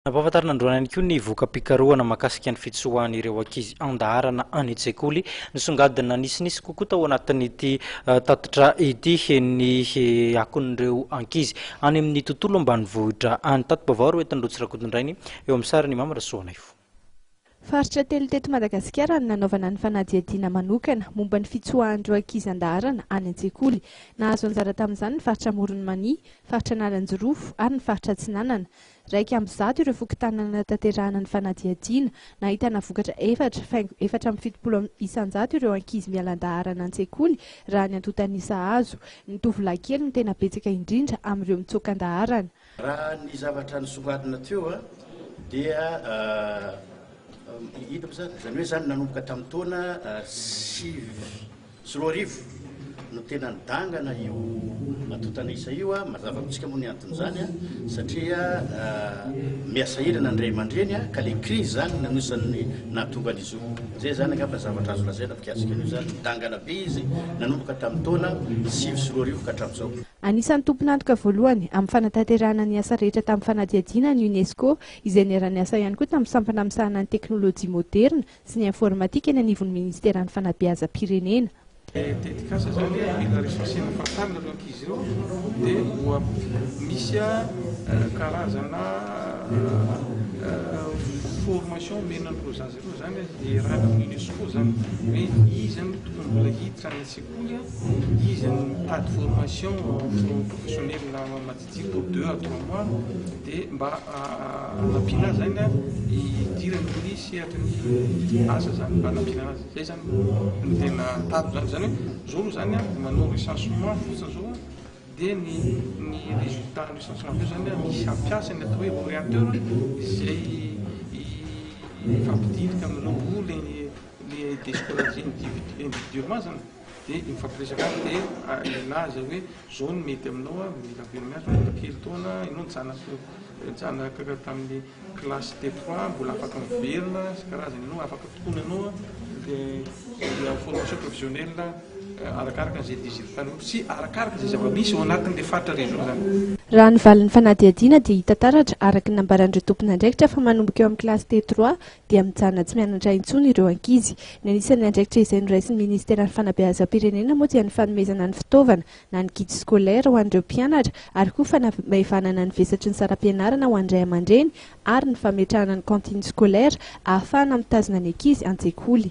Nampahafantarina androany ihany koa ny voka-pikarohana mahakasika ny fitsoahan'ireo ankizy an-daharana any an-tsekoly. Nisongadina nisinisy kokoa tao anatin'ity tatitra ity ny akon'ireo ankizy any amin'ny tontolo ambanivohitra any. Tati-baovao ro entin'i Rotsy Rakotondrainy eo amin'ny sarin'i Mamy Rasoanaivo. Faritra telo teto Madagasikara no nanaovana ny fanadihadiana manokana momba ny fitsoahan'ireo ankizy an-daharana any an-tsekoly. Nahazo anjara tamin'izany ny faritra Amoron'i Mania, faritra Analanjirofo ary ny faritra Atsinanana. 111 ireo fokontany nanatanterahana ny fanadihadiana, nahitana vokatra 4,74% ireo ankizy miala an-daharana an-tsekoly raha ny antontan'isa azo. Ny tovolahy kely no tena betsaka indrindra amin'ireo mitsoaka an-daharana. Raha ny zavatra nisongadina teo dia hitako izany, izany hoe izany nanomboka tamin'ny taona 2009 no tena nidangana io antontan'isa io. Mazava amintsika moa ny anton'izany satria miha-sahirana ny ray aman-dreny ka ilay krizy izany no anisan'ny nahatonga an'izy io. Izay izany angamba ny zavatra azo lazaina mikasika an'io izany. Nidangana be izy nanomboka tamin'ny taona 2009 ka hatramin'izao. Anisan'ny tompon'antoka voalohany amin'ny fanatanterahana ny asa rehetra tamin'ny fanadihadiana ny Unesco, izay niara-niasa ihany koa tamin'ny sampana misahana ny teknolojia moderina sy ny informatika eny anivon'ny Ministeran'ny Fanabeazam-pirenena. Ilay tetikasa izany mila recenser-na fahatarina ireo ankizy ireo dia ho misy karazana formation omena an'ireo zaza ireo izany iarahana amin'ny Unesco izany hoe iza no tokony mbola hiditra any an-tsekoly, iza no mitady formation professionnelle majijika pour deux à trois mois dia mba hanampiana azy izany hidirany amin'ny sehatry ny asa izany mba hanampiana azy. Zay zany no tena tanjona zany, zany hoe zao aloha zany an, manao recensement fotsiny zao an, dia ny ny résultat ny recensement avy eo zany an, misy hampiasa ny atao hoe orienteur izay hifampidinika amin'ireo olona le déscolarisé individuellement zany, dia mifampiresaka aminy dia milaza hoe zao no mety aminao an, mila velona miasa, mbola kely taona, ianao nijanona nijanona tamin'ny Classe T3 mbola afaka miverina sy karazany ianao afaka tokony ianao dia formation professionnelle arakaraka an'izay désir anao sy arakaraka izay zava-misy ao anatin'ilay faritra région zany. Raha ny valin'ny fanadihadiana dia hita taratra araka ny nambaran'ireo tompon'andraikitra fa manomboka eo amin'ny classe T3 dia mijanona tsy mianatra intsony ireo ankizy. Ny anisan'ny andraikitra izay noraisin'ny ministeran'ny fanabeazam-pirenena moa dia ny fanomezana ny fitaovana na ny guide scolaire ho an'ireo mpianatra ary koa fanamaivanana ny vesatry ny saram-pianarana ho an'ny ray aman-dreny ary ny fametrahana ny cantine scolaire ahafahana mitazona ny ankizy an-tsekoly.